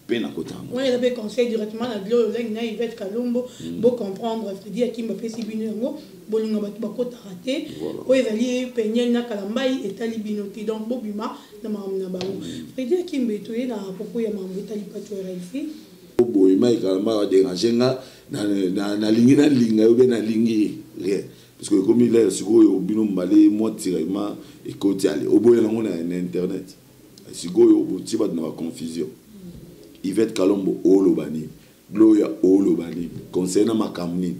Mpe nakota yango. Wana eza mpe conseil directement na Gloria Olangi na Yvette Kalombo, bo comprendre Freddy Akimba apesi bino yango, bolingo bato bakotaka te, oyo ezali Penielle na Kalambayi etali bino te, donc bobima na makambo na bango. Freddy Akimbe toye na propos ya makambo etali Patsho RFI. Boye Mike Kalambay a deranger nga nalingi nalinga yo bien nalingi ye rien parce que ekomi l'heure sikoyo bino mibale mwa tiraillement ekoti ale oboya nango na internet. Sikoyo botie bato na ba confusion. Yvette Kalombo oloba nini? Gloria oloba nini? Conseil na makambo nini?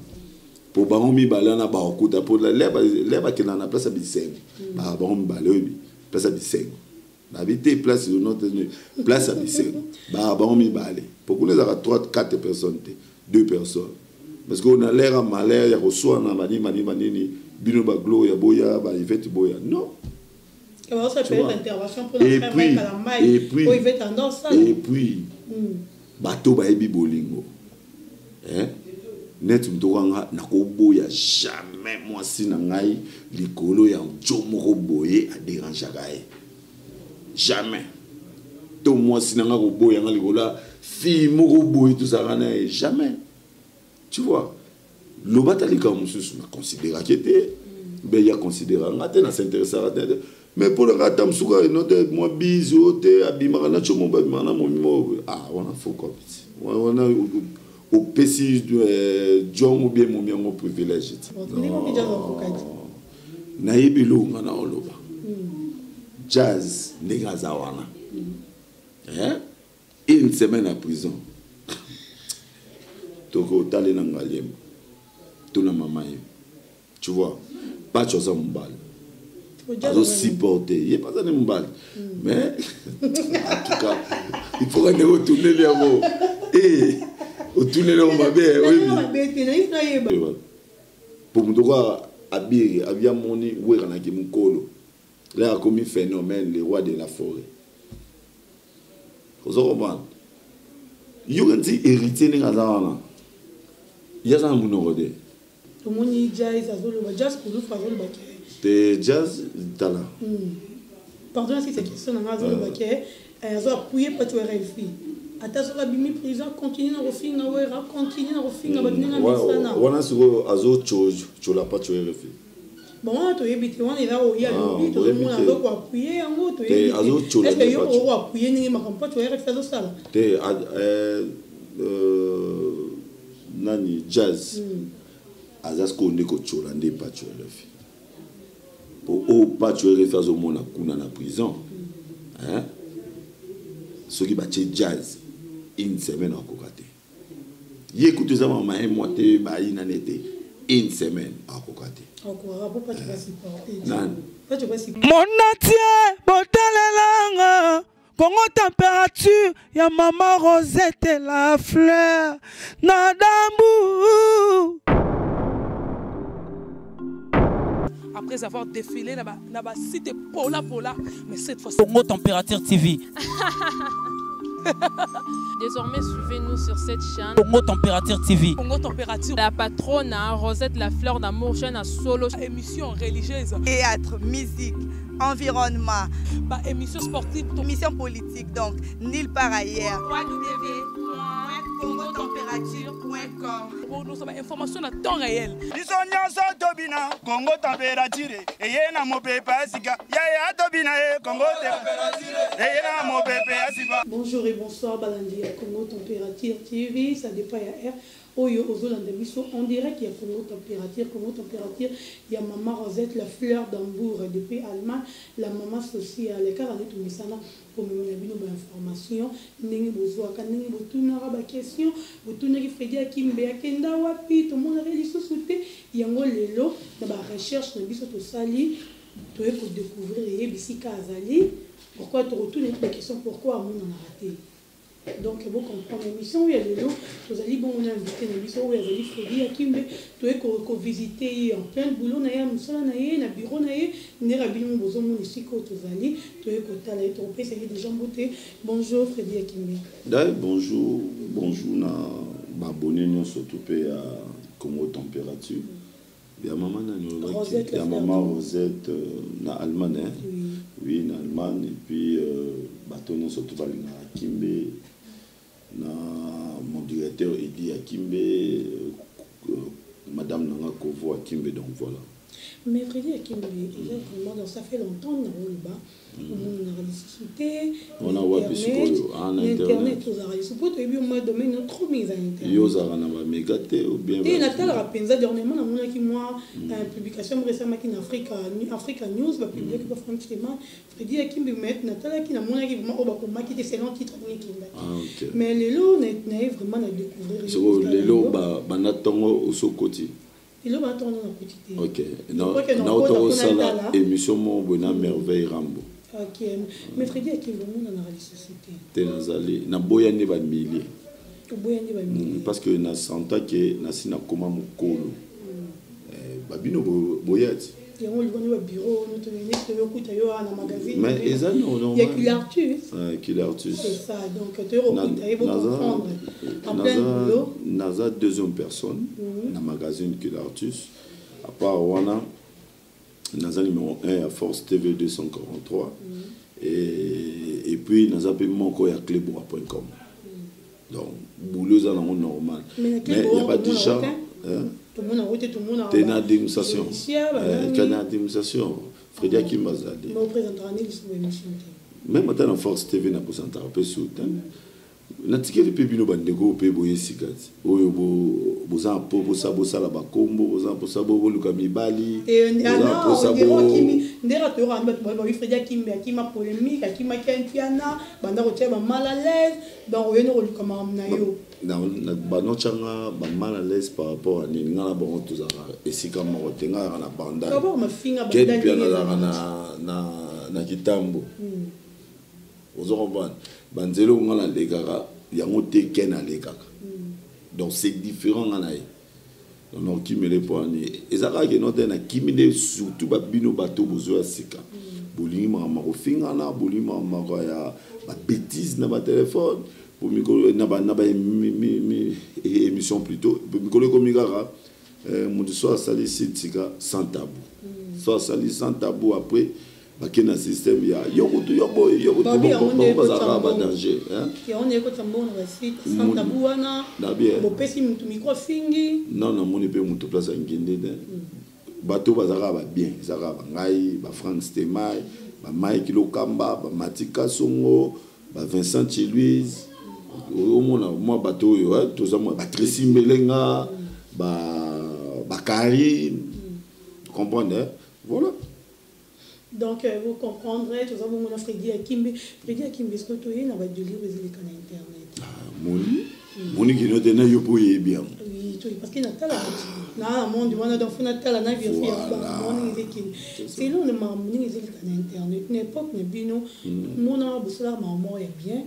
Po bango mibale wana bakokuta po le bakenda na place ya bisengo. Ba bango mibale oyebi place ya bisengo. Babi te place yo note place ya bisengo. Ba bango mibale. Po kuna ezalaka 3 4 personnes te, 2 personnes. Parce que on a l'air à malheur ya koswana banini banini banini bino ba Gloria boya ba Yvette boya. Non. Et puis, et puis, et puis, bato bayebi bolingo eh? Neti moto kanga nakoboya jamais mwasi na ngai likolo ya jo moko boye aderangeaka ye jamais, to mwasi na ngai koboya nga likolo ya fille moko boye tozalaka na ye jamais. Tu vois, loba ta likambo mosusu na considéraki te, mpe ya considéra nga te, na s'intéressaka te, mais mpo na nga ata mosuku eno te mwa bise oyo te abimaka na tio moko abimaka na momi moko ah wana faux cop wana opesi jong ou bien momi yango privilège ti nayebi eloko nga na oloba jazz ndenge aza wana une semaine à prison tokotale na ngaliema to na mama ye, tu vois, Pacho aza mobali azosupporte ye mpe aza ne mobali, mais en tout cas il faut kande otuneli yango otuneli yango mabe oyebi po moto okoa abiri abi amoni weranaki mokolo là akomi phénomène, le roi de la forêt. Ozo comprendre? Yoka nti héritier ndenge aza wana, ye aza na monoko te. Tomoni Jazz azoloba, Jazz Kulufu azoloba ke te Jazz tala. Pardon, si c'est question na nga, azoloba ke azo appuyer Pacho RFI, ata soki abimi prison, continue na kofinga Wera, continue na kofinga bato ndenge amesana. Wana sikoyo azotyola Pacho RFI. Bon, wana toyebi te, wana eza oyo alobi, tozomona azo koappuyer yango, toyebi te est-ce yo okoappuyer ndenge makambo Pacho RFI azosala. Te, nani Jazz aza sikoyo nde kotyola nde Pacho RFI, po oyo Pacho RFI azomona kuna na prison, soki batie Jazz une semaine akoka te. Ye kutu eza mama ye mwa te, bayinani te, une semaine akoka te. Monatie botalelanga Congo température ya mama Rosette la fleur na dambu. Après avoir défilé na ba cité pola pola, mais cette fois Congo Température TV. Désormais, suivez-nous sur cette chaîne. Congo Température TV. Congo Température. La patronne, hein, Rosette la fleur d'amour, chaîne à solo. Émission religieuse. Théâtre, musique, environnement. Bah, émission sportive. Émission politique, donc, nulle part ailleurs. www.congotemperature.com. Bon, nous sommes information à temps réel. Biso nyonso tobina Congo Température eye na mopepe ya sika yaya tobina ye Congo Température eye na mopepe ya sika. Bonjour et bonsoir balandi ya Congo Température TV, ça dépend ya heure oyo ozolanda biso en direct ya Congo Température, Congo Température ya Mama Rosette la fleur d'Hambourg depuis Allemagne, la maman sociale kaka nde tomisana komemela bino ba information ndenge bozwaka ndenge botunaka ba question, botunaki Freddy Akimbe akenda wapi, tomonaka lisusu te yango. Lelo na ba recherche na biso tosali, toye kodécouvrir ye bisika azali. Pourquoi tokotuna ye ba question? Pourquoi amonanaka te? Donc bocomprendre émission oyo ya lelo, tozali bongo na invité na biso oyo azali Fredi Akimbe. Toye kovisite ye en plein boulot na ye ya mosala na ye na bureau na ye, ndenge bino mo bozomona esika oyo tozali. Toye kotala ye, tokopesa ye déjà mbote. Bonjour Fredi Akimbe. Dai bonjour, bonjour na baabonné nyonso to mpe ya Congo Température ya mama nani olobaki, ya mama Rosette na Allemagne, hein? Oui, na Allemagne. Et puis bato nyonso to balingaka Kimbe. Docteur Edi Akimbe, madame nanga Kovo Akimbe, donc voilà. Mais Freddy Akimbe, eza vraiment, donc ça fait longtemps na oloba omonanaka lisusu te. Wana wapi sikoyo? Ah, na internet ozalaka lisusu po toyebi mwa domaine no trop mingi eza na internet. Yo ozalaka na bamega te ou bien? Te, natalaka mpenza. Dernièrement namonaki mwa publication moko esalamaki na Africa News, bapubliaki ba Frank Steman, Freddy Akimbe, mais natalaki, namonaki vraiment oyo bakomaki te selon titre ndenge ekendaki. Ah, ok. Mais lelo naye vraiment na découvrir ye. Sikoyo lelo banda ntongo osokoti? Lelo banda ntongo nakoti te. Ok. Crois que nauta nakota mpona kosala tala. Émission moko boye na Merveille Rambo. Ok, mais Freddy Akimbe, omonanaka lisusu te. Te, nazali naboya nde bamilie. Oboya nde bamilie. Parce que nasanta ke nasi nakoma mokolo. Babino boya ti. Yango olingo nde babiro neti toyokuta yo awa na magazine Mais eza normal. Ya Culartus. Culartus. C'est ça, donc toyokokuta ye, bocomprendre, en plein boulot. Naza deuxième personne na magazine Culartus. À part wana, naza numéro 1 ya Force TV 243 et puis naza mpe moko ya cleboa.com. Donc boulot eza nango normal. Mais na mais Cleboa, ya ba tomona déjà te? Hein? Tomona yango te, tomona Te, na administration. banani. Ka na administration Fredi Akimba azali. Mais oprésentaka nde lisusu émission te? Même ata na Force TV napresentaka mpe su te, natikeli mpe bino bandeko mpe boye esika ti oyo boza na po bosa bosala bakombo, boza na mposa boluka mibali, boza na mposa. Ndenge toyoka bato babi Fredi Akimbe akima polémique, akimaki Mpiana, banda kotia ba mal à l'aise, donc oyeni koluka makambo na yo. Banotyanga ba mal à l'aise par rapport à nini? Nga na bango tozalaka esika moko te. Nga azalaka na Bandal. D'abord mafinga. Ken Bandal. Mpe nazalaka na Kitambo. Ozo comprendre, banzela oyo nga nalekaka yango te Ken alekaka, donc c'est différent nga na ye. Donc nakokimela mpo wani eza kaka keno te, nakimi nde surtout babino bato bozoya sika, bolingi makambo ya kofingana, bolingi makambo ya babêtise na batelefone po mikolo na ba émission plutôt. Mikolo ekomi kaka moto so asali site sika sans tabou, so asali sans tabou, après bake na système ya yo kutu, yo boye, yo kutu. Babi, yango nde bango bazalaka ekotisa mbongo. Badanger, hein? Yango nde ekotisa mbongo na basite sans tabou wana. Na bien. Bopesi mutu micro, fingi. Non, namoni mpe moto place ya ngende te. Bato bazalaka babien, ezalaka bangai, bafrank Stemai, bamike Lokamba, bamatika Songo, bavincent Chiluise. Omona mwa bato oyo, toza mwa batracy Mbelenga, bakarine, comprendre, hein? Voilà. Donc vous comprendrez, toza bongo na Fredi Akimbe. Fredi Akimbe, est ce que toye na badélire ezoleka na internet? Moni moni kino te na yo mpo oyebi yango. Oui, toye parce que natala na monde wana, donc faut natala na vérifier. Voilà. Ndenge ezekende selon le makambo ndenge ezoleka na internet. Na époque na bino, monaka bosalaka makambo moko ya bien.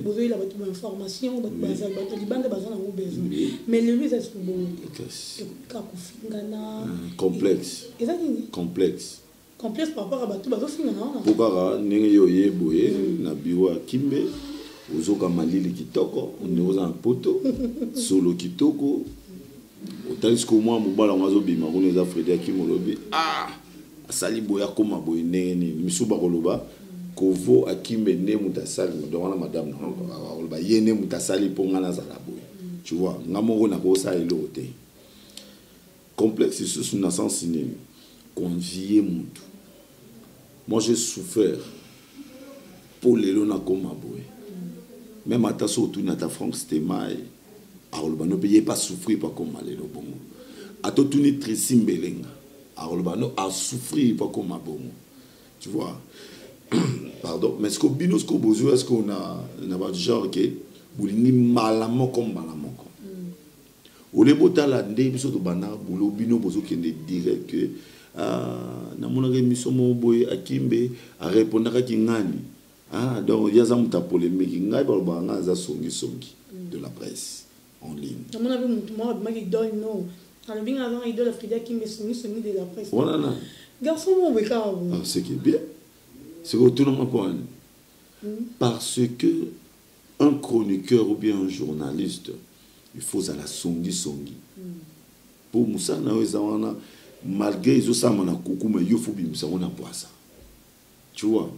Bozoyela bato bainformation, bato baza, bato libanda baza nango besoin. Mais lelo eza soki bongo te. Ekomi kaka kofingana. Complexe. Eza nini? Complexe. Complexe par rapport à bato bazofingana wana. Mpo kaka ndenge yo oye boye na biro ya Kimbe, ozoka malili kitoko, ndenge oza na poto, solo kitoko, otali sikoyo mwa mobala yango azobima kuna, eza Fredi Akimbe, olobi: "Ah, asali boye, akóma boye ndenge nini?" Misusu bakoloba Kovo Akimbe nde moto asali. Donc wana madame akoloba ye nde moto asali mpo nga nazala boye. Tu vois, nga moko nakosala eloko te. Complexe lisusu na sens nini? Convier mutu. Moi, j'ai souffert mpo lelo nakóma boye. Même ata so otuni ata Frank Stemai, akoloba no mpe ye pas souffrir mpo akóma lelo bongo. Ata otuni Tracy Mbelenga, akoloba no asouffrir mpo akóma bongo. Tu vois, pardon, mais siko bino siko bozwi siko na bagenre ke bolingi mbala moko mbala moko ole botala nde biso tobanda bulo. Bino bozokende direct ke: "Ah, namonaka émission moko boye, Akimbe arépondakaki ngani." Ah, donc ye aza moto ya polémique. Ngai balobaka ngai aza songisongi de la presse en ligne. Namona mpe motu moko abimaki idole no, alobi nga azanga idole Fredi Akimbe, songisongi de la presse. Wana na Garçon moko boye kaka boye. Ah, ce qui est bien, c'est que otunanga mpo wani, parce que un chroniqueur ou bien un journaliste, il faut ozala songisongi mpo mosala na yo eza wana. Malgré ezosalama na kuku, mais yo faut bimisa ngo na poasa. Tu vois,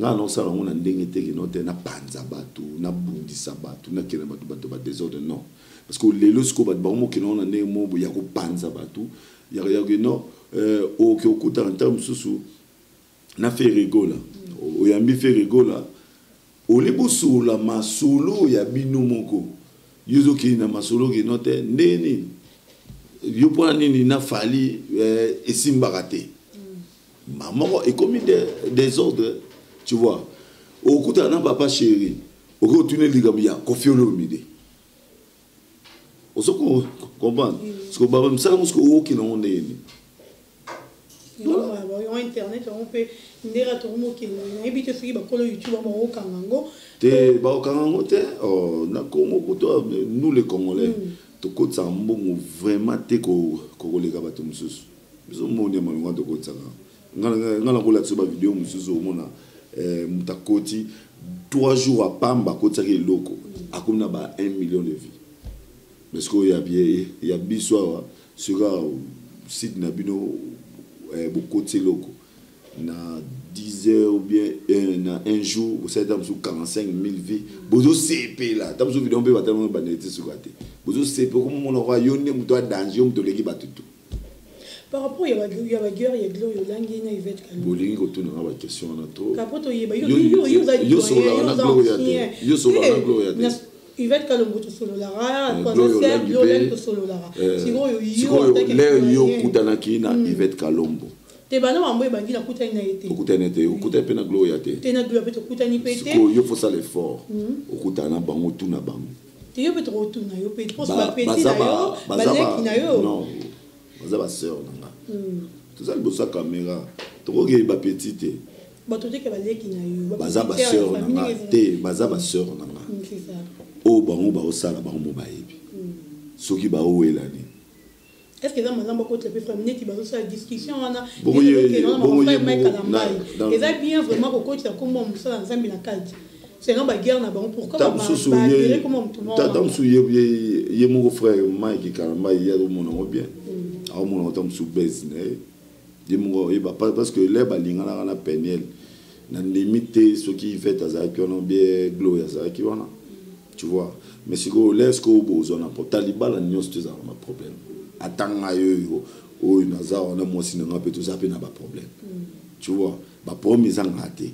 Ngai naosala yango na ndenge te keno te napanza bato, nabundisa bato, nakende bato bato ba désordre, non. Parce que lelo sikoyo bato bango mokende yango na ndenge moko ya kopanza bato ya non. Oke okutana ntango mosusu na Ferre Gola, oyambi Ferre Gola, ole bosolola masolo ya bino moko, yo ozokende na masolo keno te ndenge nini yo mpona nini na Fally esimbaka te moko ekomi désordre, tu vois. Okutana na Papa Chéri, okoki otuna likambo ya Koffi Olomide, ozo comprendre? Parce que bamisala ngo soki okokende yango ndenge nini? Internet yango mpe ndenge tokomokende, nayebi te soki bakolo YouTube bakokanga yango. Te, bakokanga yango te. Na Congo kutu, nous les Congolais tokotisaka mbongo vraiment te kokoleka bato mosusu. Biso moni ya malonga tokotisaka. Nga nakolakisa bavideo mosusu, omona moto akoti 3 jours apamba, akotisaki eloko, akomi na ba 1 million de vues. Parce que ya biso awa, soki site na bino bokoti eloko na 10 heures ou bien na un jour, bosali ta mosusu 45 000 vues, bozosepela. Ta mosusu video mpe batala bandeli te, suka te, bozosepela komomona kwa yo nde moto adanger, yo moto oleki bato tu. Par rapport ya baguerre ya Gloire Olangi na Yvette Kalombo. Bolingi kotunanga baquestion wana to. Kapo toyeba yo. Sololaka na Gloria te? Yo sololaka na Gloria te? Yvette Kalombo tosololaka, Gloire Olangi tosololaka. Sikoyo yo lere yo okutanaki na Yvette Kalombo? Te, bana mambo ebandi, nakutani na ye te. Okutani te, okutani mpe na Gloria te? Te, na Gloria mpe tokutani mpe te. Sikoyo yo fosala effort, okutana na bango, tuna bango. Te, yo mpe tokotuna yo mpe mposo bapeti na yo, baleki na yo. Non, baza basœur na nga, toza liboso ya caméra, tokoki bapeti te. Bato teke baleki na yo. Baza basœur na nga te, baza basœur na nga. Oyo bango baosala, bango mo bayebi soki baowela nini. Est ce que eza malamu bakotela mpe frère neti bazosala discussion wana? Eza bien vraiment kokotela kombo ya mosala Nzambe na kati selon baguerre na bango? Pourquoi? Tata mosusu ye moko frère Mike Kalamba, ye azomona yango bien, aomona ata mosusu bese na ye, ye moko oyeba, parce que le balinganaka na Peniel, na ndimi te soki Yvette azalaki wana, bien Glory azalaki wana, tu vois. Mais sikoyo le sikoyo bozwa na ta libala nyonso to ezalaka na problème. Ata ngai oyo oyo naza wana, mwasi na ngai mpe toza mpe na baproblème, tu vois. Baproblème ezangaka te.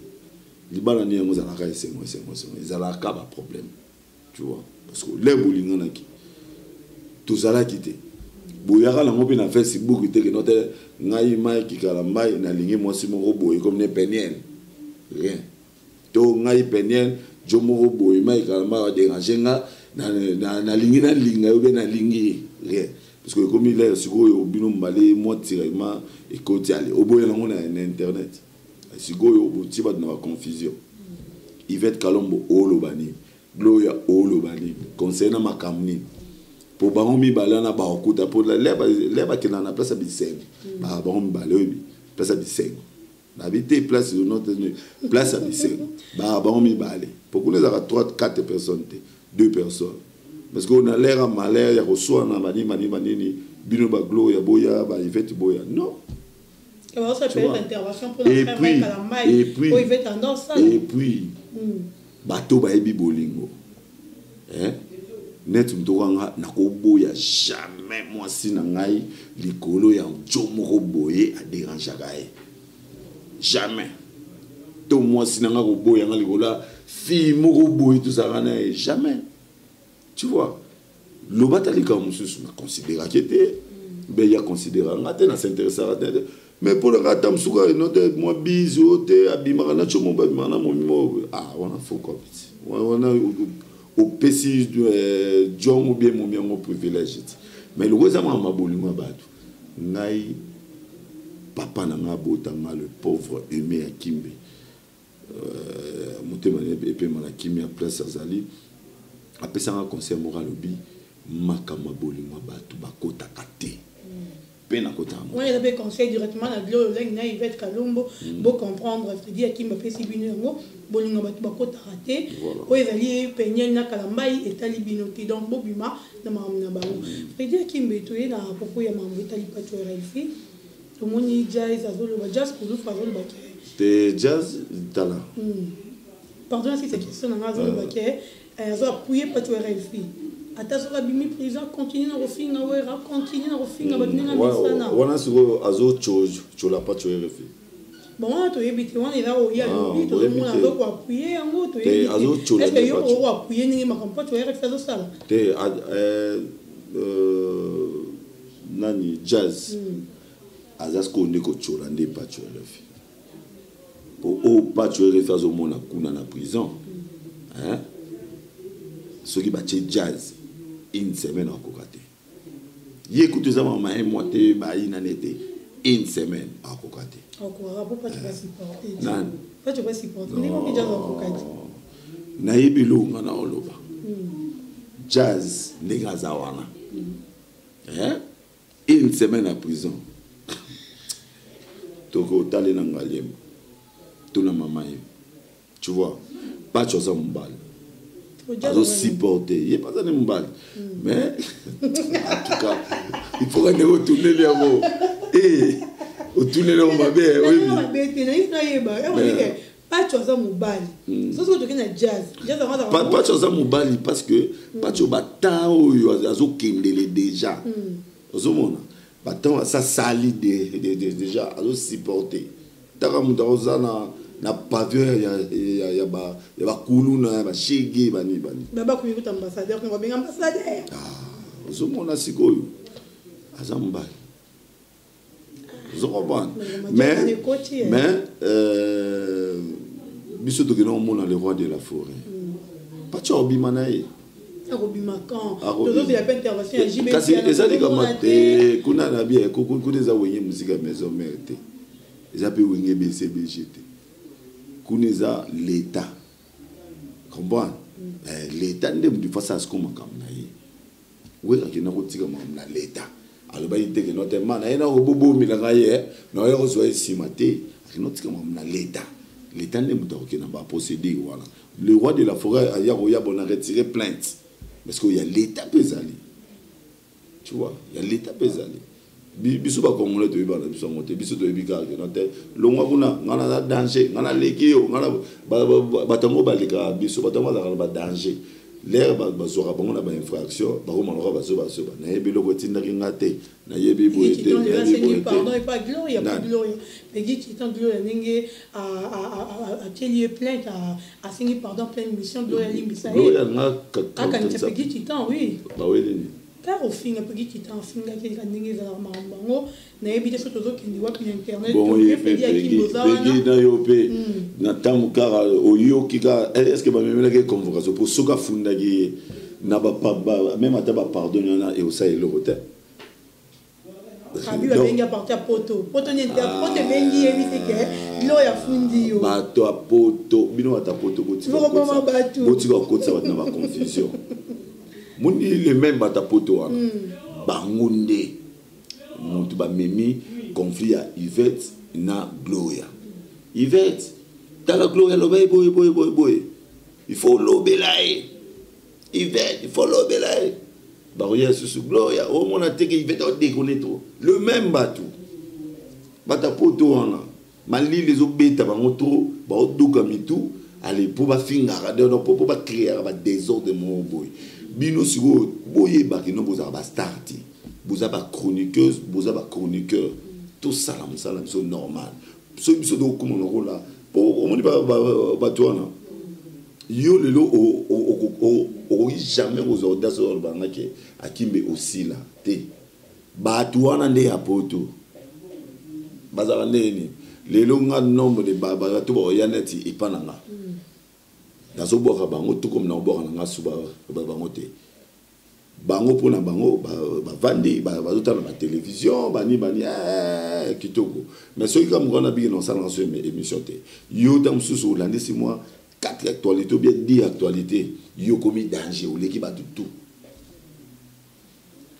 Libala nde yango ezalaka esengo, esengo, esengo, ezalaka baproblème, tu vois. Parce que le bolinganaki, tozalaki te, boyaka nango mpe na Facebook te keno te ngai Mike Kalambai nalingi mwasi moko boye comme ne Peniel, rien. To ngai Peniel jo moko boye, Mike Kalambai adérange nga, nalingi nalinga yo mpe nalingi ye, rien. Parce que ekomi lere sikoyo bino mbale mwa tiraillement ekoti, ale oboya nango na internet. Sikoyo botie bato na baconfusion. Yvette Kalombo oloba nini? Gloria oloba nini? Conseil na makambo nini? Po bango mibale wana bakokuta, po le bakendaka na place ya bisengo. Bango mibale oyebi place ya bisengo nabi te, place note, place ya bisengo, bango mibale, po kuna ezalaka 3 4 personnes te, 2 personnes. Parce que na l'air ya malheur ya koswana banini banini banini, bino bagloria boya, baYvette boya, non. Et puis bato bayebi bolingo neti moto okanga nakoboya jamais mwasi na ngai likolo ya jo moko boye adérangeaka ye, jamais. To mwasi na ngai koboya nga likolo ya fille moko boye tozalaka na ye, jamais, tu vois. Loba ta likambo mosusu naconsidéraki te, mbe ya considéra nga te, nas'intéressaka te. Mais mpo na nga ata mosuku eno te, mwa bise oyo te, abimaka na tio moko, abimaka na momi moko, ah wana faux quoi, petit wana opesi jongo bien momi yango privilège ti. Mais loko eza makambo bolingo ya bato, ngai papa na ngai abotanga, le pauvre Aimé ya Kimbe, motema epema na kimia place azali, apesanga conseil moko, alobi makambo ya bolingo ya bato bakotaka te mpe nakotaka. Wana eza mpe conseil directement na Gloire Olangi na Yvette Kalombo. Bocomprendre, Fredi Akimba apesi bino yango: bolingo bato bakotaka te. Oyo ezali Peniel na Kalambai, etali bino te, donc bobima na makambo na bango. Fredi Akimbe, toye na propos ya makambo etali Pacho RLC. Tomoni Jazz azoloba, Jazz Kulufu azoloba ke Te, Jazz tala. Pardon, si question na nga, azoloba ke azo appuyer Pacho RFI, ata soki abimi prison, continue na kofinga Wera, continue na kofinga bato ndenge amesana. Wana sikoyo azotyola Pacho RFI. Bon, wana toyebi te, wana eza oyo alobi. Tozomona azo koappuyer yango, toyebi. Azotyola. Est ce que yo okoappuyer ndenge makambo Pacho RFI azosala? Te, nani, Jazz aza sikoyo nde kotyola nde Pacho RFI, po oyo Pacho RFI azomona kuna na prison, hein? Soki batie Jazz une semaine, akoka te. Ye kutu eza mama un mois te, bayinani te, une semaine akoka te. Akokaka po Pacho basupporte. Nani? Pacho basupporte ndenge oki Jazz akoka te. Nayebi eloko nga na oloba. Jazz ndenge aza wana, hein? Une semaine na prison, tokotale na Ngaliema to na mama ye, tu vois. Pacho aza mobali, azosupporte ye mpe aza ne mobali. Mais en tout cas, il faut kande otuneli yango, otuneli yango mabe. Oyebi mabe te, nayebi nayeba. Pacho aza mobali, soki otoki na Jazz, Jazz Pacho aza mobali parce que Pacho, batan oyo azokendele déjà, ozomona batan asasali déjà, azosupporte. Taka moto akoza na pavillon ya bakuluna, ya bashege, bani bani. Babakomi kuta ambassadeur, babenga ambassadeur. Ozomona sikoyo aza mobali, ozocomprendre. Mais biso tokende komona le roi de la forêt. Pacho akobima na ye. Akobima quand? Tozozela mpe intervention ya JB. Kasi eza likama te kuna na bien. Kuna eza Wenge Musica Maison Mère te, eza mpe Wenge BCBG te. Kuna eza l'État, comprendre? L'État nde motu fasi asiko makambo na ye. Wera akenda kotika makambo na l'État. Alobaki te kendo te ma na ye na kobobomelaka ye na oya kozwa ye nsima te. Akenda kotika makambo na l'État. L'État nde moto akokende na baprocédure wana. Le roi de la forêt aya koya bona retirer plainte parce que ya l'État mpe ezali, tu vois, ya l'État mpe ezali. Biso bacongolais toyebi na biso yango te. Biso toyebi kaka keno te, longwa kuna, ngai naza danger, ngai naleki yo. Bato yango balekaka biso, bato yango bazalaka na badanger. Lere bazwaka bango na bainfraction, bakoma loka bazobazoba. Nayebi eloko etindaki nga te, nayebi boye te, nayebi boye te. Peggy Titan, Gloria ndenge atieli ye plainte, asengi pardon, pleine mission, Gloria alimbisa ye. Gloria nga? Akanisa Peggy Titan, oui. Baweleni. Kaka ofinga Peggy Titan, afingaki kaka ndenge ezalaka makambo bango. Nayebi te so tozokende wapi na internet. Bon, ye mpe Peggy na yo mpe na ntango kaka oyoki kaka, est ce que bamemelaki convocation? Po soki afundaki ye na même ata bapardon wana, ekosala eloko te. Abi babengi à partir ya poto, poto ni poto ebengi, yebi te ke bilo afundi yo. Bato ya poto, bino bato ya poto, botika kokotisa bato na baconfusion. Moni le même bato ya poto wana, bango nde moto bamemi conflit ya Yvette na Gloria. Yvette, tala, Gloria aloba ye boye boye boye boye, il faut olobela ye. Yvette, il faut olobela ye. Bakoya lisusu, Gloria omona teke Yvette adéconne trop. Le même bato, bato ya poto wana, malili ezobeta bango trop, baoduka mitu ale mpo bafingaka, donc mpo bacréaka badésordre moko boye. Bino sikoyo boyebaki no, bozala bastar te, boza bachroniqueuse, boza bachroniqueur. Tosala mosala biso normal. Soki biso tokokóma lokola po omoni bato wana, yo lelo okoki jamais kozwa audace oyo olobangaki akimbe osila te. Bato wana nde ya poto bazalaka ndenge nini? Lelo nga, nombre de bato bakoya neti epa na nga, nazobwaka bango to komi nakobwaka na nga su bango te. Bango mpona bango bavandi, bazotala na batélévision, bani bani, kitoko. Mais soki kaka mokolo na biki na osalanga so émission te, yo ta mosusu olandisi mwa 4 actualité ou bien 10 actualité, yo komi danger, oleki bato tout.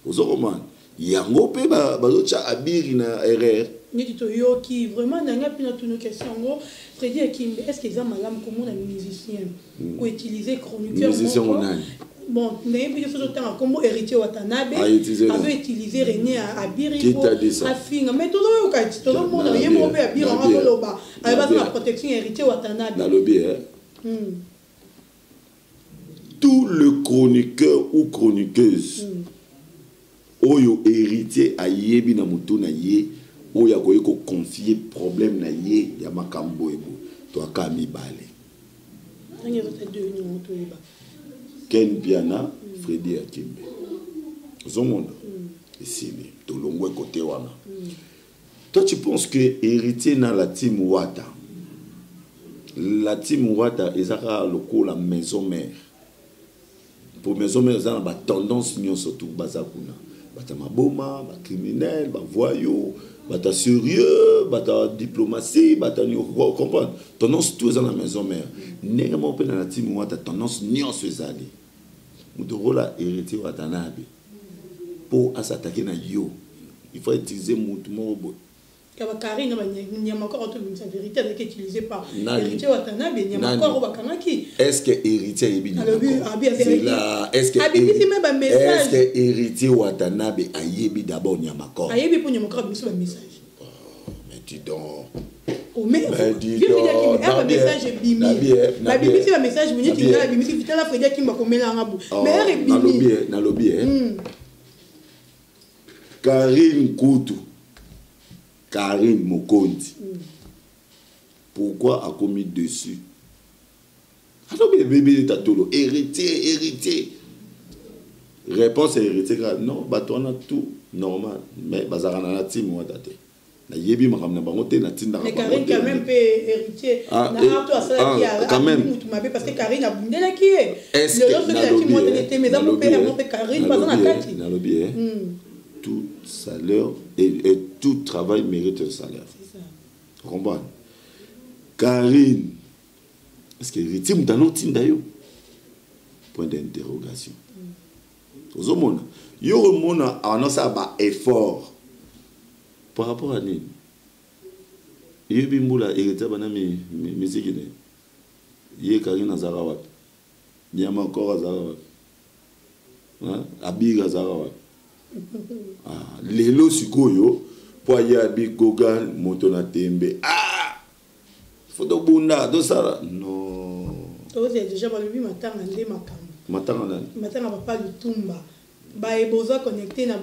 Ozokomana yango mpe bazotya abiri na erreur. Neti toyoki vraiment na ngai mpe natuna question yango, Fredi Akimbe, est ce que eza malamu komona musicien koutiliser chroniqueur? Musicien ngo nani? Bon, nayebi te soki otanga nkombo Héritier Watanabe, azo utiliser René Abiri po afinga. Mais tozoyoka ti tozomona ye moko mpe Abiri yango azoloba aza na protection ya Héritier Watanabe. Nalobi tout le chroniqueur ou chroniqueuse oyo Héritier ayebi na motu na ye, oyo akoki koconfier problème na ye ya makambo boye boye, toaka mibale: Ken Piana, Fredi Akimbe. Ozomona, esili, tolongwe kote wana. Toi, tu penses que Héritier na la team Wata, la team Wata eza kaka lokola maison mère? Po maison mère eza na batendance nyonso, tu baza kuna bato ya maboma, bacriminel, bavoyou, bato ya sérieux, bato ya diplomatie, bato ya comprendre, tendance tout eza na maison mère. Ndenge moko mpe na la team Wata, tendance nyonso ezali. Moto okola Héritier Watanabe, mpo as'attaquer na yo, il faut utiliser motu moko boye. Karine nyama koro, tobimisa vérité, azalaki utilisé par Héritier Watanabe. Nyama koro bakangaki. Est ce que Héritier ayebi? Abimisi me bamessage. Est ce que Héritier Watanabe ayebi d'abord nyama koro? Ayebi, mpo nyama koro abimisi bamessage. Mais dis donc. Bamessage ebimi, babimisi bamessage miniti nga abimisi vitala Fredi Akimba komelanga bu, mais ebimi. Nalobi, Karine Kutu, Karine Mokonzi, pourquoi akomi dessus? Alobi ebebeli tatolo Héritier. Héritier, réponse ya Héritier kaka non, bato wana tout normal, mais bazalaka na team Wata te, nayebi makambo na bango te, natindaka. Mais Karine quand même mpe Héritier na to asalaki mutu mabe, parce que Karine abundelaki ye. Lelo soki na team Wata te, mais eza mpe Karine baza na kati. Nalobi, tout salaire et tout travail mérite un salaire. Comprendre, Karine, est-ce que Héritier moto anotinda yo? Point d'interrogation. Ozomona, yo omona anosala ba effort par rapport à nini? Yebi mbula Héritier bana misiki ne ye. Karine azalaka wapi? Nyama kor azalaka wapi? Abiri azalaka wapi? Ah, lelo sikoyo mpo aye abi Gogan moto na tembe, ah, fo tobunda, tosala non. Tozela déjà, balobi matanga nde makambo. Matanga nani? Matanga papa Lutumba. Baye boza connecté na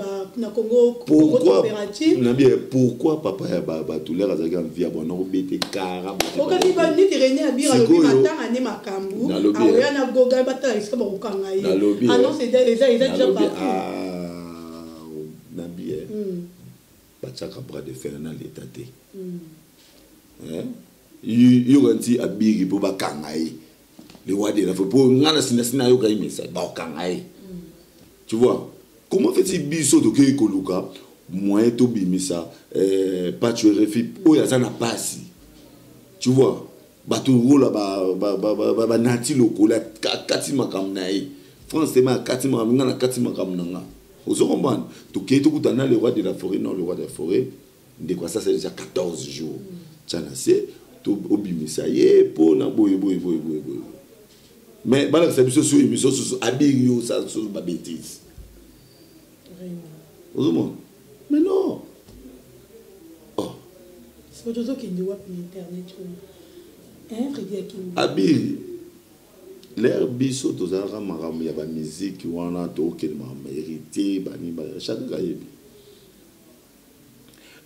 Congo Température. Nabi, pourquoi papa ya batulere azalaki en vie, abona kobete kara? Okati neti René Abir alobi matanga nde makambo, aoya na Goga, batala esika bakokanga ye. Annonce eza déjà partout. Nabi, batiaka bras de fer na leta te. Yoka nti Abiri mpo bakanga ye, le roi de la forêt, mpo nga na sinasina ayoka ye message, bakokanga ye. Tu vois comment fait biso tokei koluka moyen tobimisa Pacho RFI oyo aza na pasi? Tu vois, bato rola banati lokola akati makambo na ye, France tema akati makambo, nga na kati makambo na nga. Ozo comprendre, tokei tokutana na le roi de la forêt. Non, le roi de la forêt, ndeko asasa déjà 14 jours tia na se, obimisa ye mpo na boye boye boye boye boye. Mais balakisa biso so émission susu, Abiri yo osala susu babêtise, ozomona? Mais non, oh. Tozokende wapi na internet oyo, Fredi Akimbi? Abiri, lere biso tozalaka makambo ya bamiziki wana, tokokende makambo ya Héritier, bani, chacun ayebi.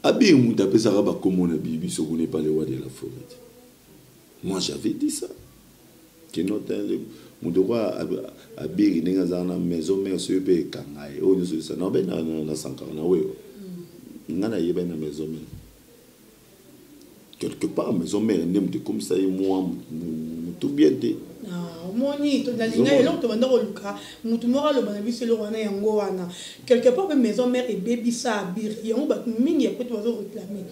Abiri moto apesaka bakombo na biso kuna epa le roi de la forêt. Moi, j'avais dit ça keno te, moto kwa Abiri ndenge azala na maison mère, soki mpe ekanga ye oyo nyonso esa nabe na Sankara na oyo nga nayebani na maison mère. Quelque part maison mère nde moto ekomisa ye mwa motu bien te. Omoni, nalinga eloko tobanda koluka motu moko aloba na biso eloko wana, yango wana. Quelque part mpe maison mère ebebisa Abiri yango, bato mingi ya poto bazoréclame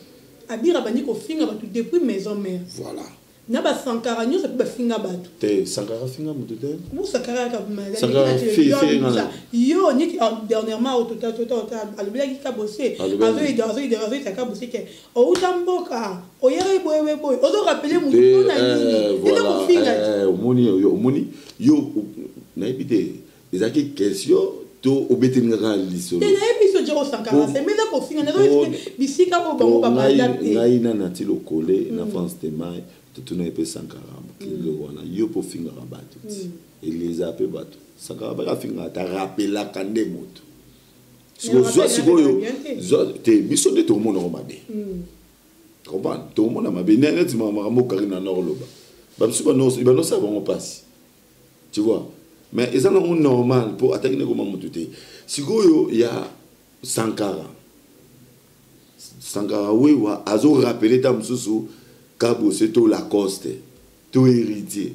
Abiri abandi kofinga bato depuis maison mère. Voilà. Na basankara nyonso mpe bafinga bato. Te, Sankara finga moto te. Sankara yo neti dernièrement alobelaki Kabose, azoyita Kabose ke outa mboka oyaka boye boye, ozorappeler motu mpona nini? Eza kofinga. Omoni, omoni yo, nayebi te. Ezalaki question to obeteli nga kaka lisolo? Te, nayebi so Jero Sankara se mais kofinga nazo bisika oyo bango babanda te. Ngai na Nati Lokole na France Temai totuna ye mpe Sankara mokili wana, yo mpo ofingaka bato ti eleza mpe bato. Sankara baka afingaka te, arapelaka nde moto. Sikoyo zwa, sikoyo zwa te, biso nde tokomonako mabe, comprendre, tokomona mabe neti makambo okari na nord oloba, babiso banosala bango mpasi, tu vois. Mais eza nango normal mpo ataki nde koma motu te. Sikoyo ya Sankara, Sankara wewa azorappeler ta mosusu Kabose to Lacoste to Héritier,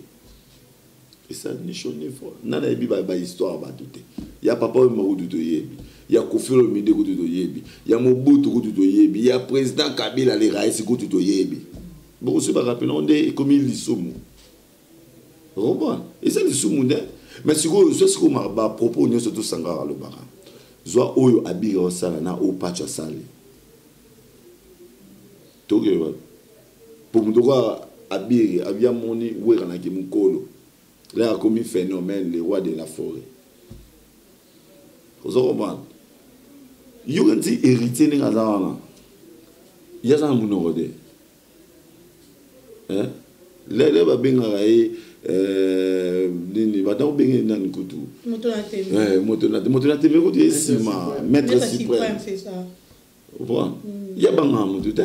esa ni chaud ni froid. Nani ayebi bahistoire bato te? Ya papa oyo makutu toyebi, ya Koffi Olomide kutu toyebi, ya Mobutu kutu toyebi, ya président Kabila le raisi kutu toyebi. Bokosi barappeler nde ekomi lisumu, comprendre, eza lisumu nde. Mais sikoyo zwa, sikoyo bapropos nyonso tosangaka, alobaka, zwa oyo abika osala na oyo Pacho asali, tokeba po moto okoa abiri abi amoni weranaki mokolo là akomi phénomène, le roi de la forêt, ozo comprendre. Yoka nti Héritier ndenge aza wana, ye aza na monoko te. Lele babengaka ye nini? Bata kobenge nani kutu? Moto na tembe kutu ye nsima maître suprême, comprendre, ya bangaka motu te.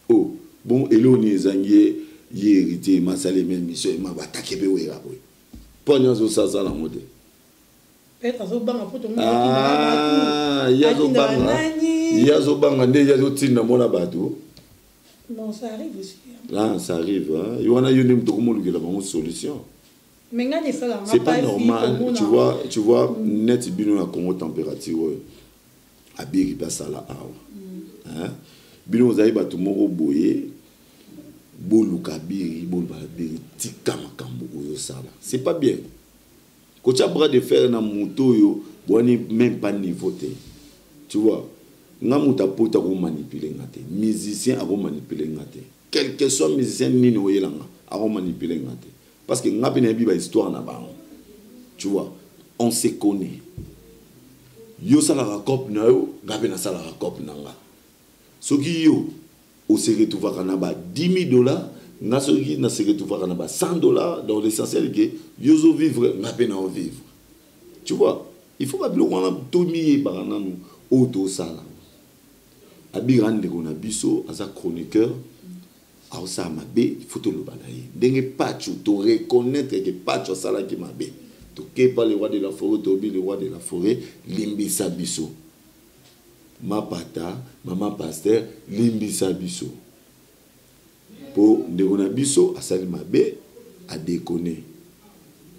Oh bon, eloko nini ezangi ye? Ye Héritier masalemi émission ema batake mpe wera boye, mpo ani azosasala yango te? Ye azobanga, ye azobanga nde ye azotinda mona bato. Bon, ça arrive aussi. Ah, ça arrive, hein. Yo wana, yo nde moto okomolukela bango solution. Mais nga esalanga. C'est pas normal, tu vois, tu vois. Neti bino na Congo Température oyo abiri mpe asala awa, hein? Bino ozali bato moko boye, boluka biri, boluka biri, tika makambo ozosala, c'est pas bien kotia bras de fer na moto oyo bwani même pas niveau te, tu vois. Nga moto apota akomanipuler nga te, musicien akomanipuler nga te, quel que soit musicien nini oyelanga, akomanipuler nga te, parce que nga mpe nayebi bahistoire na bango, tu vois, on se connaît. Yo osalaka cope na yo, nga mpe nasalaka cope na nga. Soki yo ose retrouvaka na ba 10 000 $, nga soki na se retrouvaka na ba 100 $, donc l'essentiel ke yo ozovivre, nga mpe na ovivre, tu vois. Il faut babiloko wana tomiyebaka nanu oyo tosala. Abira ndeko na biso aza chroniqueur, aosala mabe, il faut toloba na ye ndenge Pacho toreconnaître ke Pacho asalaki mabe. Tokepa le roi de la forêt, tobi le roi de la forêt limbisa biso, mapata mama pasteur limbisa biso mpo ndeko na biso asali mabe, adéconner.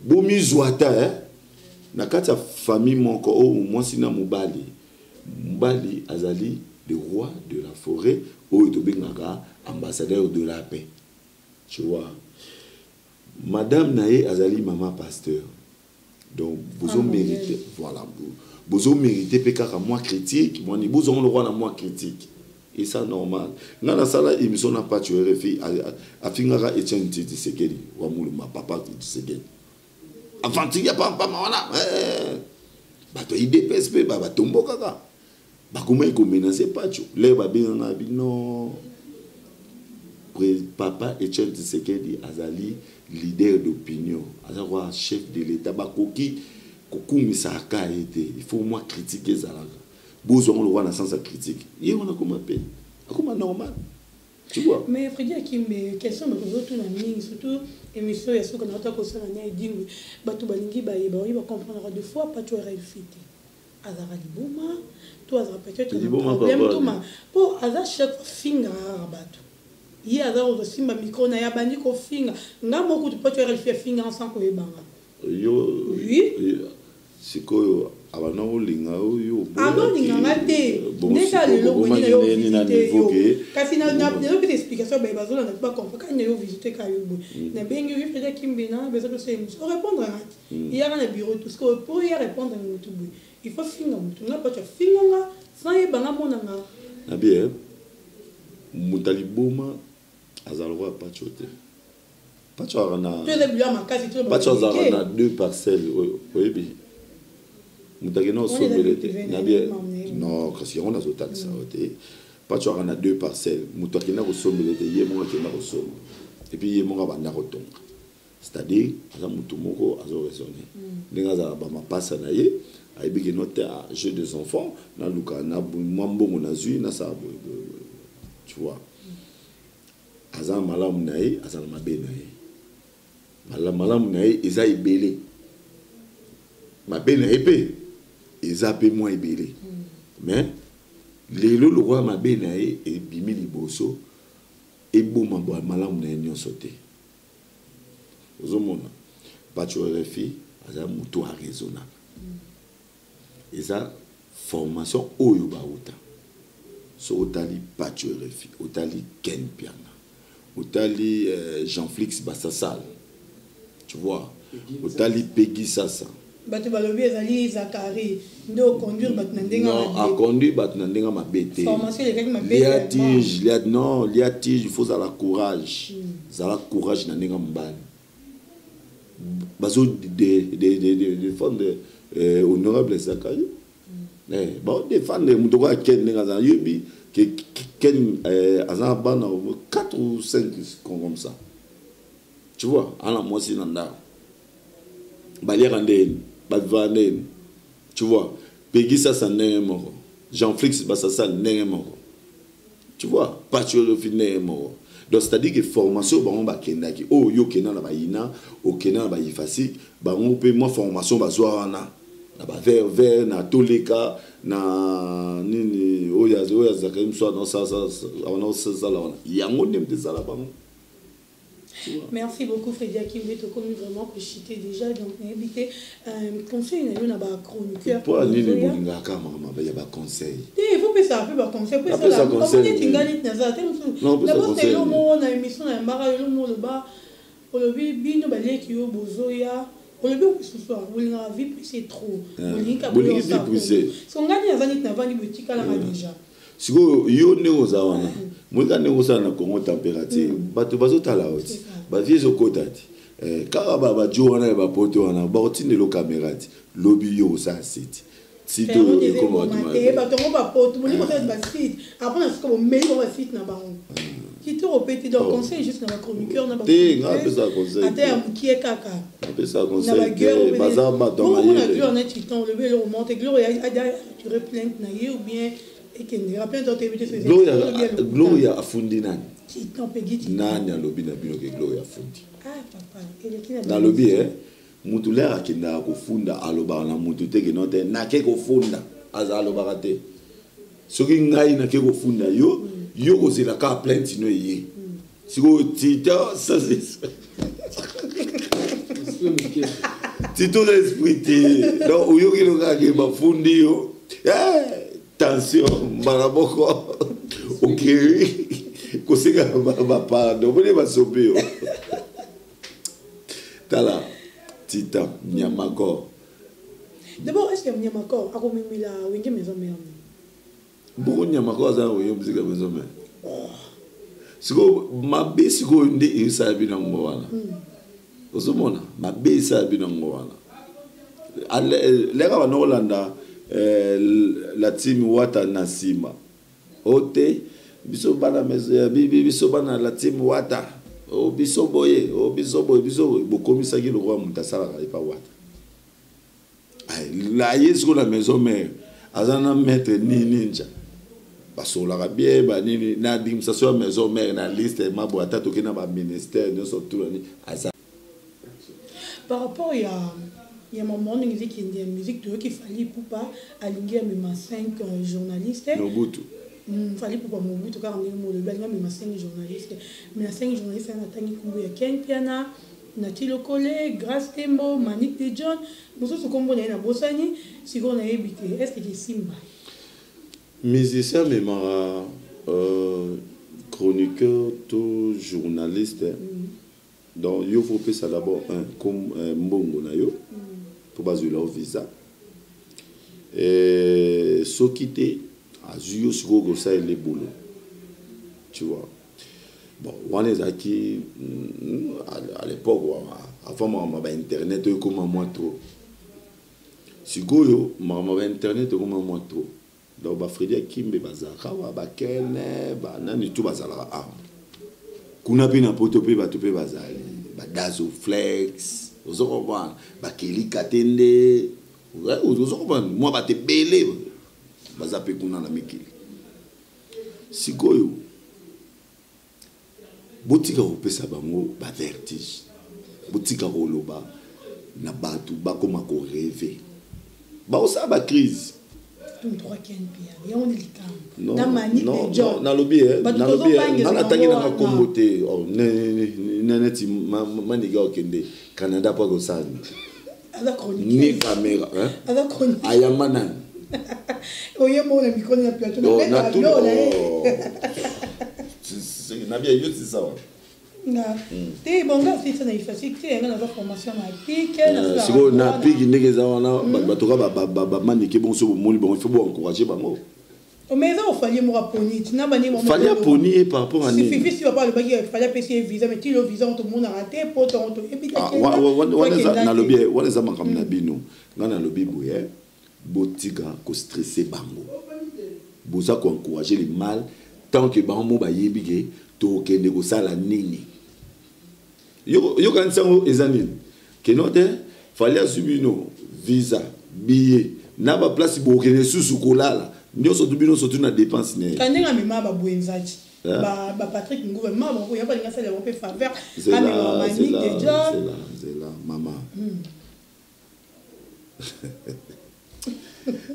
Bomizwa ata eh? Na kati ya famille moko oyo mwasi na mobali, mobali azali le roi de la forêt oyo tobengaka ambassadeur de la paix, tu vois, madame na ye azali mama pasteur. Donc bozomérite, voilà, bozomérite mpe kaka mwa critique, mwani bozongo lokwa na mwa critique, et ça normal. Nga nasala émission na Pacho RFI, afingaka Etienne Tshisekedi wa Muluma, papa Tshisekedi, aventurier pampama wana. Bato ya UDPS mpe batombo kaka bakomaki komenacer Pacho. Lere babenganga bino, papa Etienne Tshisekedi azali leader d'opinion, aza kwa chef de l'État, bakoki kokumisaka ye te. Il faut mwa critique ezalaka, bozwango lokwa na sens ya critique. Ye wana akoma pe akoma normal, tu vois. Mais Fredi Akimbe, question bato ozotuna mingi, surtout émission ya soki nauta kosala na Edingwe, bato balingi bayeba, oyi bacomprendre deux fois Pacho RFI te, azalaka liboma to azalaka peut-être na problème to ma mpo aza chaque fois fingaka kaka bato. Ye aza kosimba micro na ye, abandi kofinga. Nga moko kutu Pacho RFI afinganga sans koyebanga. Yo? Oui. Sikoyo abanda kolinga oyo? Azolinganga te, ndeka lelo boye na yo visite yo, kasi nazopesa explication, baye bazolanda mpe bacomprendre. Kani na yo visite ka yo boye, nabengi yo Fredi Akimbe na besoin tosala émission, orépondre nga te, eyaka na bureau tout. Sikoyo po ya répondre motu boye, il faut finga motu. Nga Pacho afinganga sans yebanga, monanga. Nabi moto aliboma azala lokola Pacho te. Pacho azalaka na Pacho azalaka na deux parcelles oyebi moto akenda kosombele te na bien non kasi yango nazotalisa yo te. Pacho azalaka na deux parcelles, moto akenda kosombele te, ye moko akenda kosomba et puis ye moko abanda kotonga, c'est-à-dire aza motu moko azo raisonner ndenge azala bamapasa na ye, ayebi ke no te, j'ai des enfants, naluka na mwa mbongo nazwi, nasala boye boye boye, tu vois. Aza malamu na ye, aza na mabe na ye. Malamu na ye eza ebele, mabe na ye mpe eza mpe mwa ebele. Mais lelo lokola mabe na ye ebimi liboso, eboma malamu na ye nyonso te. Ozomona Pacho RFI aza motu araisonnable, eza formation oyo bauta. So otali Pacho RFI, otali Ken Piana, otali Jean-Flix Basasal, tu vois, otali Peggy Sasa. Bato balobi ezali Zakari nde oconduire bato na ndenge. Non, aconduire bato na ndenge mabe te. Formation elekaki mabe. Lia tige lia, non, lia tige, il faut zala courage, zala courage na ndenge mobali bazo défendre honorable Zakari, baodéfendre moto okoya Ken ndenge aza. Yebi ke Ken aza na bana 4 ou 5 comme ça, tu vois. Ana mwasi na ndako, baliaka ndeni, bavivaka ndeni, tu vois. Pegi Sasa ndenge moko, Jean-Flix Basasa ndenge moko, tu vois, Pacho ndenge moko. Donc c'est à dire que formation bango bakendaki oyo, yo okenda na bayina, okenda na bayifasik, bango mpe mwa formation bazwa wana na bavert vert na toleka na nini oyo oyo azalaka mosu anaosala wana, yango nde moto ezala bango. Merci beaucoup, Freddy Akimbe. Tokomi vraiment kochuter déjà, donc nayebi te conseil na yo na bachroniqueur. Mpo nini bolingaka makambo ya baconseil? Te, il faut pesa mpe baconseil po neti ngai neti naza te mosusu nabosa yo moko na émission na yambaka yo moko, oloba, olobi bino baleki yo bozoya, olobi mosusu bolingaka vie pressée trop, bolingi vie pressée. So ngai nini naza neti navandi boye, tikalanga déjà. Sikoyo yo ndenge oza wana, moyeka ndenge osala na Congo Température, bato bazotala yo ti bavie ezokota ti kaka bajo wana ya bapoto wana bakotindela caméra ti lobi yo osala site. Site oyo ekoma. Bato yango bapoto bolingi kosala basite, après na sika bomeli bango basite na bango kitoko pe te. Donc conseil juste na bachroniqueur na te, nga apesaka conseil. Ata ya mokie kaka. Apesaka conseil te, baza bato ya mayele. Gloire neti temps olobi eloko moko te. Gloire ature plainte na ye ou bien ekendeka plainte otoyebi te. Gloria afundi nani? Nani alobi na bino ke Gloria afundi? Nalobi e mutu lere akendaka kofunda, alobaka na mutu te keno te nake kofunda, aza alobaka te. Soki ngai nake kofunda yo, yo kozela kaka plainte no eye. Sikoyo tita tito na esprit te, donc oyoki no kaka ke bafundi yo, tension mbala moko okei kosenga bapardon mpone basopi yo. Tala tita nyamakor. D'abord, est ce que nyamakor akomemela Wenge Maison Mère? Mboko nyamakor aza na Wenge Musica Maison Mère. Sikoyo mabe sikoyo nde esala bino yango wana, ozomona mabe esala bino yango wana. Leka bana kolanda la team Wata na nsima o te, biso bana, biso bana la team Wata o, biso boye o, biso boye, biso boye. Bokomisaki lokola moto asalaka epa Wata. Aye sikoyo na Maison Mère, aza na maître nini ninja, basololaka bien banini na administration ya Maison Mère na liste mabo, ata toki na baministère nyonso tuna aza. Par rapport ya mama ndenge ezekende ya musique, toyoki Fally Ipupa alingi amema 5 journaliste. Mobutu. Fally Ipupa Mobutu kaka ndenge molobi, alingi amema 5 journaliste, mais na 5 journaliste wana natangi nkombo ya Ken Piana, Nati Lokole, Grace Tembo, Manik de John, mosusu nkombo na ye nabosani. Sikoyo nayebi te, est ce que esimba? Musicien amemaka chroniqueur to journaliste. Donc yo faut opesa d'abord un comme mbongo na yo mpo bazwela yo visa. Soki te azwi yo, sikoyo kosalela ebolo, tu vois. Bon, wana ezalaki à l'époque, avant makambo ya bainternet oyo ekoma mwa trop. Sikoyo makambo ya bainternet ekoma mwa trop, donc baFredi Akimbe bazalaka awa, bakene banani tu bazalaka awa. Kuna mpe na Poto mpe bato mpe bazali, badazo flex, ozo comprendre, bakelika te nde ozo comprendre, mwa bato ebele baza mpe kuna na mikili. Sikoyo botika kopesa bango bavertige, botika koloba na bato bakoma korêver, bakosala bacrise. Nalobi, nga natangi nanga nkombo te. Neti Manike okende Canada mpo akosala ni caméra, ayamba nani? Oye mona micro na plateau. Nabia yo tisa wa. Te, bonga asisa na IFASIC te, nga naza formation na PIC. Sikoyo na PIC, ndenge eza wana, bato ka bamanike bongo, so bomoni bango, il faut boencourage bango. Mais eza oFally moko aponi tina bani. Fally aponi ye par rapport à nini? Fifi si papa alobaki Fally apesi ye visa, mais tilo visa tomonaka te po tongo toyebi. Nalobi wana eza makambo na bino. Ngai nalobi boye: botika kostresser bango, boza koencourager le mal. Tant que bango mo bayebi ke tokende kosala nini, yokanisi yango eza nini keno te. Fally azwi bino visa, billet na baplace, bokende susu kolala nyonso tu, bino surtout na dépense na ye. Ndenge amema babwenzati, baPatrick Nguva, ma bango ya balinga asala bango mpe faveur, amema Manike de John. Nzela mama,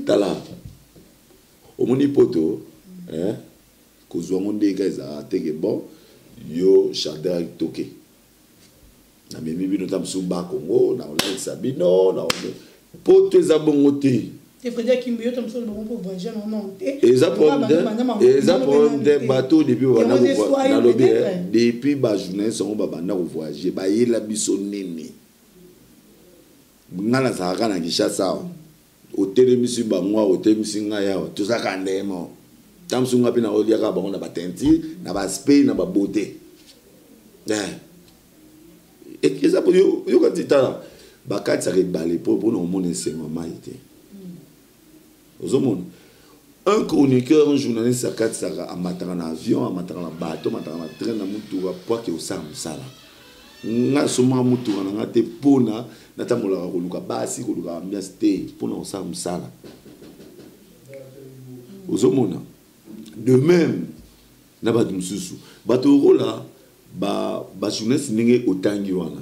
tala, omoni Poto kozwa yango ndenge ezalaka teke. Bon, yo Chardin, toke namemi bino ta mosusu Bakongo na kolakisa bino na Poto, eza bongo te. Eza problème te. Bato depuis nalobi, depuis bajournaliste yango babanda kovoyage, bayela biso nini? Nga nazalaka na Kinshasa awa, otelemisi bango awa, otelemisi ngai awa, tozalaka ndemo ta mosusu. Nga mpe naoliaka bango na bateinture, na baaspect, na babeauté. Eza yoka ti, tala, bakatisaka ebale mpo mpona komona esengo ya mai te. Ozomona un chroniqueur, un journaliste akatisaka, amataka na avion, amataka na bateau, amataka na train, na mutuka, po ake kosala mosala. Nga asomaka mutuka na nga te mpona natambolaka koluka basi, koluka ambiance te, mpona kosala mosala. Ozomona, de même na bato mosusu, bato lokola bajournaliste ndenge otangi wana,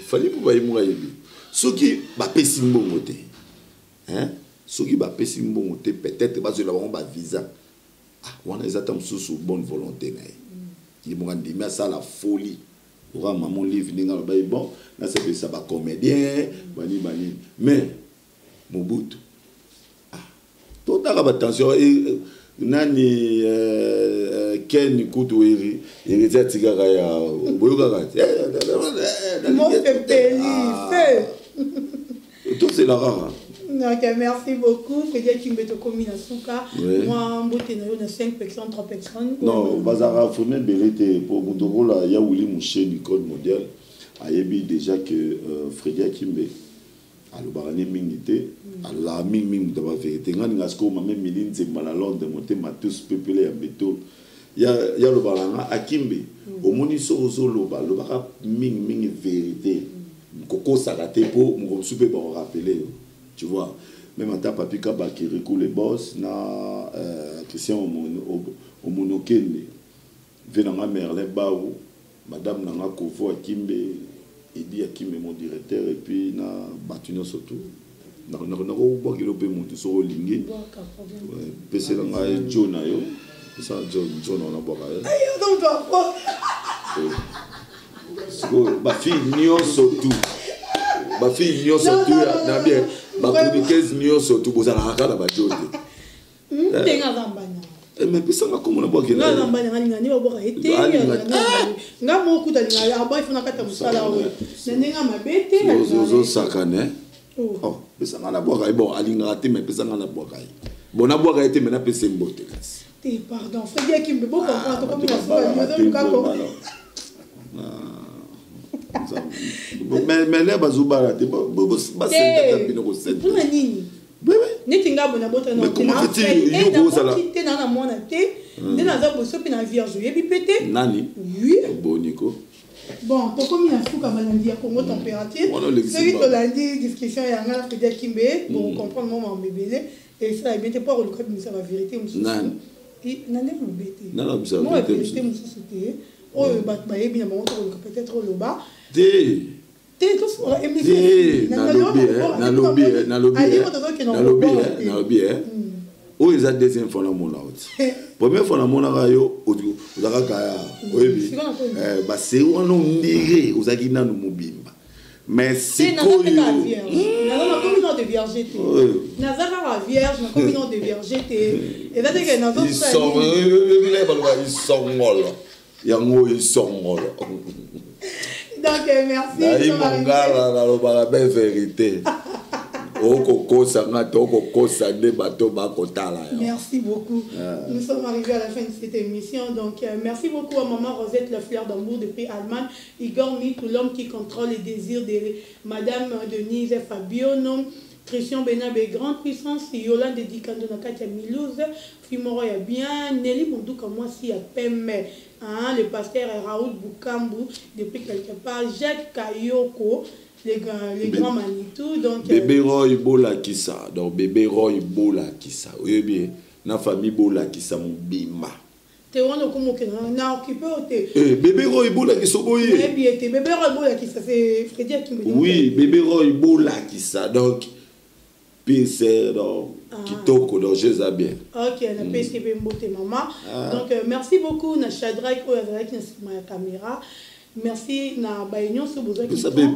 Fally mpo baye moko ayebi soki bapesi mbongo te, soki bapesi mbongo te, peut-être bazwela bango bavisa. Ah, wana eza ta mosusu bonne volonté na ye. Ye moko andimi asala folie oka mama Olive ndenge aloba ye. Bon, nasepelisa bacomédien banini banini, mais Mobutu, ah, totaka batension nani Ken kutu Héritier atikaka ya boyokaka. Mopepeli feu. Tosela kaka. Ok, merci beaucoup. Fredi Akimbe, tokomi na suka. Mwa mbote na yo na 5 personnes, 3 personnes. Non, bazalaka vraiment ebele te. Po moto lokola ya Willi Musheni, code mondial, ayebi déjà que Fredi Akimbe alobaka ne mingi te, alobaka mingimingi moto ya bavérité. Nga ninga sikoyo mame Mili Nzemba na Londres, motema tous pepele ya mbeto ya alobaka na nga: Akimbe, omoni soki ozoloba, lobaka mingimingi vérité, kokosaka te, mpo moko mosusu mpe bakorappeler yo, tu vois. Même ata Papi Kabaki, Riku le boss, na Christian Omonokende, ve na nga Merlin Bau, madame na nga Kovo Akimbe, Edi Akimbe, mon directeur, et puis na bato nyonso tu. Nakobwakela mpe motu soki olingi, pesela ngai jo na yo, pesa jo jo na nabwaka ye. Sikoyo bafille nyonso tu, bafille nyonso tu na bien, bachroniqueuse nyonso tu, bozalaka kaka na bajo te. Ndenge aza mbanya. Mais pesanga kombo na bwakela. Nga mbanya, nga linga nde babwaka ye te. Nga moko kuta linga aba ifo na kati ya mosala oyo na ndenge ya mabe te. Ozosakane, pesanga na bwaka ye. Bon, alingaka te, mais pesanga na bwaka ye. Bon, nabwaka ye te, mais napesa ye mbote kasi. Te, pardon, Fredi Akimbe, bo comprendre, tokomi na suka, ozoluka ko. Mais le bazobala te, basentaka bino kosente. Mpona nini? Neti nga boye nabotana te, na na mwana te, nde naza boso mpe na vierge, oyebi mpe te. Nani? Oui. Boniko. Bon, tokomi na suka, balandi ya Congo Température. Soki tolandi discussion ya nga na Fredi Akimbe, bocomprendre mo mambo ebele. Esala bien te mpo akoluka bimisa bavérité mosusu na ndenge mabe te, mo bavérité mosusu te oyo bato bayebi na bango. Tokoluka peut-être oloba te. Te, tosola émission. Nalobi oyo eza deuxième fois namona yo ti. Première fois namonaka yo, ozalaka ya oyebi baseri wana, ondire ozalaki nanu mobimba, mais sikoyo naza nakomi nano de vierge te, naza kaka vierge, nakomi nano de vierge te. Eza teke baloba isongolo yango, isongolo. Donc merci. Nayi mongala, nalobaka be vérité. Okokosa nga te, okokosa nde bato bakotala yo. Merci beaucoup. Nous sommes arrivés à la fin de cette émission. Donc merci beaucoup à maman Rosette la fleur d'amour depuis Allemagne, Igor Mitou, l'homme qui contrôle les désirs de madame Denise Fabiono, Christian Benabe, grande puissance, Yolande Dikando na kati ya Milouse, Fimoro ya bien, Nelly Monduka mwasi ya pembe, hein, le pasteur Raoul Bukambu depuis quelque part, Jacques Kayoko, les grands Manitou. Donc, Bébé Roy Bolakisa, donc bébé Roy Bolakisa, oyebi na famille Bolakisa mobimba. Te, wana okomokende na occupé o te. Eh, bébé Roy Bolakisa, oboye? Nayebi ete bébé Roy Bolakisa, c'est Fredi Akimbe. Oui, bébé Roy Bolakisa, donc PC, donc kitoko, donc eza bien. Ok, napesi mpe mbote mama. Donc merci beaucoup na Shadrack oyo azalaki na nsima ya caméra. Merci na baye nyonso bozwaki. Pesa mpe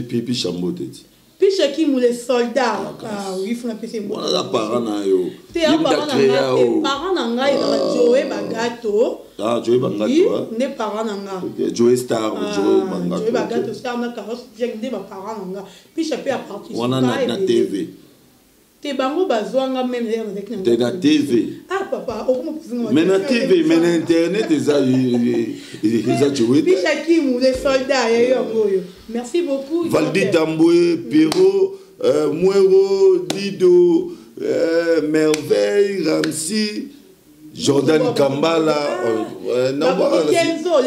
pi chambo te ti. Pichaki les soldats. Ah oui, faut napesa mbote. Wana aza parent na yo. Te, ya parent na nga te. Parent na ngai ezaka Joe Bagato. Ah, Joe Bangato. Nde parent na nga. Joe Star, Joe Bangato. Joe Bagato Star na Carlos Jack nde baparent na nga. Picha mpe aparticipe. Wana na TV. Te, bango bazwanga même lere nazalaki na te, na TV. Ah papa, okoma kozinga. Mais na TV, mais na internet eza Joe. Picha Kimu les soldats ya yango oyo, merci beaucoup. Valdi Tambwe, Pierrot, Mwero Dido, Merveille Ramsi, Jordan Kambala,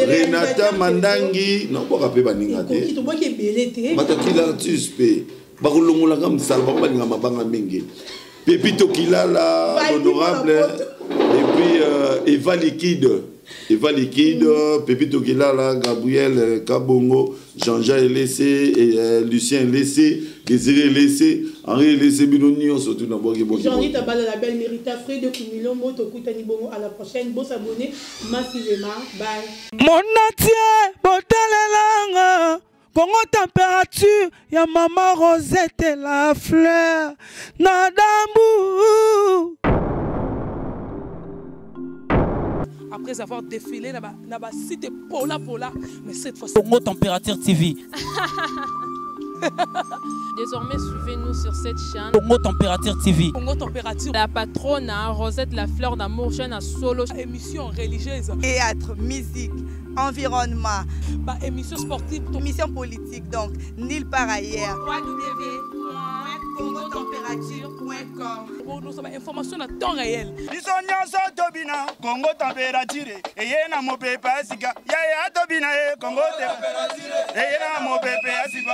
Renata Mandangi, nabwaka mpe baninga te. Tobwaki ebele te. Bato Kilantus mpe bakolongolaka mosala, bango balinga mabanga mingi. Pepito Kilala, l'honorable, et puis Eva Liquide, Eva Liquide, Pepito Kilala, Gabriel Kabongo, Jean-Jacques Elessé, et Lucien Elessé, Désiré Elessé, Henri Elessé, bino nyonso tout na bwaki bwaki. Jean-Rita Bala, la belle Mérita, Fred Kumilombo, tokutani bongo à la prochaine. Bon s'abonner massivement. Bye. Mon entier, botalelanga Congo Température ya mama Rosette la fleur na dambu. Après avoir défilé na ba site pola pola, mais cette fois Congo Température TV. Désormais, suivez-nous sur cette chaîne. Congo Température TV. Congo Température. La patronne, hein, Rosette la fleur d'amour, chaîne à solo. Émission religieuse. Théâtre, musique, environnement. Bah, émission sportive. Émission politique, donc nulle part ailleurs. www.congotempérature.com. Bon, nous sommes information à temps réel. Biso nyonso tobina Kongo Température eye na mopepe ya sika. Yaya, tobina ye Kongo eye na mopepe ya sika.